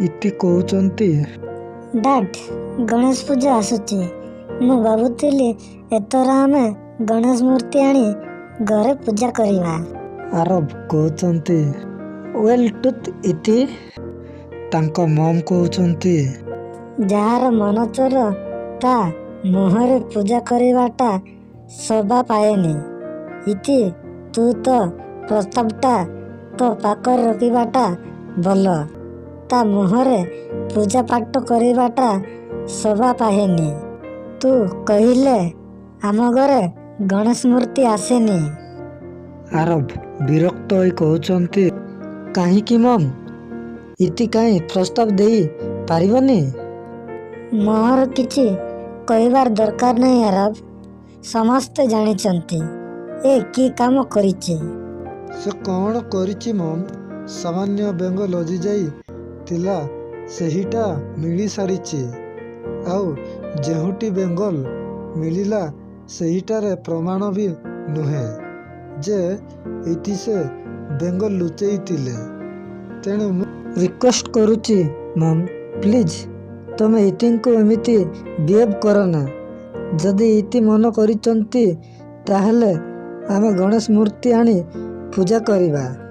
ଇତି କହୁଛନ୍ତି, ଡାଡ୍, ଗଣେଶ ପୂଜା ଆସୁଛି। ମୁଁ ଭାବୁଥିଲି ଏଥର ଆମେ ଗଣେଶ ମୂର୍ତ୍ତି ଆଣି ଘରେ ପୂଜା କରିବା। ଆରବ କହୁଛନ୍ତି, ୱେଲ୍ ଟ୍ରୁଥ୍ ଇତି। ତାଙ୍କ ମମ୍ କହୁଛନ୍ତି, ଯାହାର ମନ ଚୋର ତା ମୁହଁରେ ପୂଜା କରିବାଟା ଶୋଭା ପାଏନି। ଇତି, ତୁ ତୋ ପ୍ରସ୍ତାବଟା ତୋ ପାଖରେ ରଖିବାଟା ଭଲ। ତା ମୁହଁରେ ପୂଜା ପାଠ କରିବାଟା ଶୋଭା ପାଏନି। ତୁ କହିଲେ ଆମ ଘରେ ଗଣେଶ ମୂର୍ତ୍ତି ଆସେନି। ଆରବ ବିରକ୍ତ ହୋଇ କହୁଛନ୍ତି, କାହିଁକି ମମ୍? ଇତି କାହିଁ ପ୍ରସ୍ତାବ ଦେଇ ପାରିବନି? ମୋର କିଛି କହିବାର ଦରକାର ନାହିଁ ଆରବ। ସମସ୍ତେ ଜାଣିଛନ୍ତି ଏ କି କାମ କରିଛି। ସେ କ'ଣ କରିଛି ମମ୍? ସାମାନ୍ୟ ବେଙ୍ଗଲ ହଜିଯାଇ ଥିଲା, ସେହିଟା ମିଳିସାରିଛି। ଆଉ ଯେଉଁଟି ବେଙ୍ଗଲ ମିଳିଲା ସେହିଟାରେ ପ୍ରମାଣ ବି ନୁହେଁ ଯେ ଇତି ସେ ବେଙ୍ଗଲ ଲୁଚେଇଥିଲେ। ତେଣୁ ମୁଁ ରିକ୍ୱେଷ୍ଟ କରୁଛି ମମ୍, ପ୍ଲିଜ୍ ତମେ ଇତିଙ୍କୁ ଏମିତି ବିହେଭ୍ କରନା। ଯଦି ଇତି ମନ କରିଛନ୍ତି ତାହେଲେ ଆମେ ଗଣେଶ ମୂର୍ତ୍ତି ଆଣି ପୂଜା କରିବା।